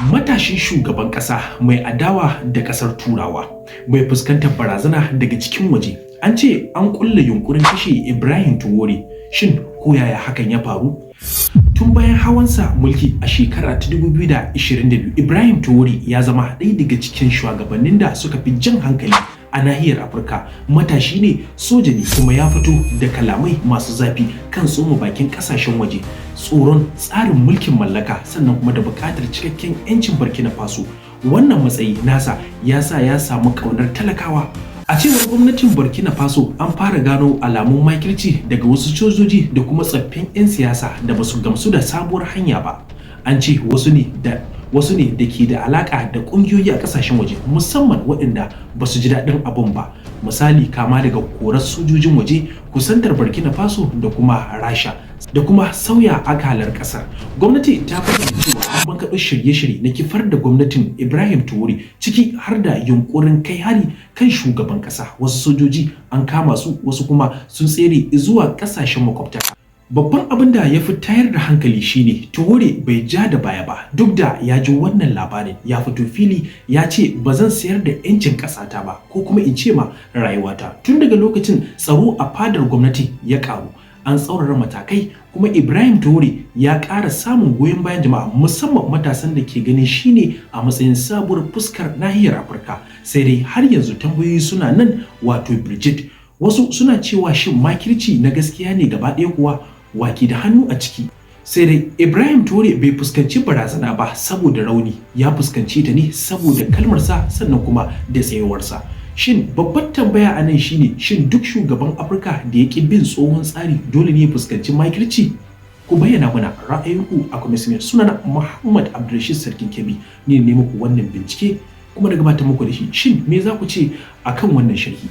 Matashin shugaban ƙasa mai adawa da ƙasar Turawa, mai fuskantar barazana daga cikin waje. An ce an ƙulla yunkurin kashe Ibrahim Traore. Shin ko yaya hakan ya faru? Tun bayan hawansa mulki a shekara ta 2022, Ibrahim Traore ya zama ɗaya daga cikin shugabannin da suka fi jan hankali a nahiyar Afirka. Matashi ne, soja ne, kuma ya fito da kalamai masu zafi kan tsoma bakin kasashen waje, tsoron tsarin mulkin mallaka, sannan kuma da buƙatar cikakken 'yancin Burkina Faso. Wannan matsayi nasa ya sa ya samu ƙaunar talakawa. A cewar gwamnatin Burkina Faso, an fara gano alamun makirci daga wasu sojoji da kuma tsaffin 'yan siyasa da basu gamsu da sabuwar hanya ba. An ce wasu ne da ke da alaka da kungiyoyi a kasashen waje, musamman waɗanda ba su ji daɗin abun ba, misali kama daga korar sojojin waje, kusantar Burkina Faso da kuma Rasha, da kuma sauya akalar ƙasar. Gwamnati ta bayyana cewa an bankaɗo shirye-shirye na kifar da gwamnatin Ibrahim Traore, ciki har da yunkurin kai hari kan shugaban ƙasa. Wasu sojoji an kama su, wasu kuma sun tsere zuwa ƙasashen makwabta. Babban abin da ya fi tayar da hankali shine Traore bai ja da baya ba duk da ya ji wannan labarin. Ya fito fili ya ce, "Ba zan sayar da 'yancin ƙasata ba, ko kuma in ce ma rayuwata." Tun daga lokacin, tsaro a fadar gwamnati ya ƙaru, an tsaurara matakai, kuma Ibrahim Traore ya ƙara samun goyon bayan jama'a, musamman matasan da ke ganin shine a matsayin sabuwar fuskar nahiyar Afirka. Sai dai har yanzu tambayoyi suna nan wato birjik. Wasu suna cewa, shin makirci na gaskiya ne gaba ɗaya kuwa? Wa ke da hannu a ciki? Sai dai Ibrahim Traore bai fuskanci barazana ba saboda rauni, ya fuskanci ta ne saboda kalmarsa sannan kuma da tsayuwarsa. Shin babbar tambaya a nan shine, shin duk shugaban Afirka da ya ƙi bin tsohon tsari dole ne ya fuskanci makirci? Ku bayyana mana ra'ayinku a comment. Sunana Muhammad Abdulrashid Sarkin Kebbi, ni ne muku wannan bincike kuma na gabatar muku da shi. Shin me za ku ce akan wannan sharhi?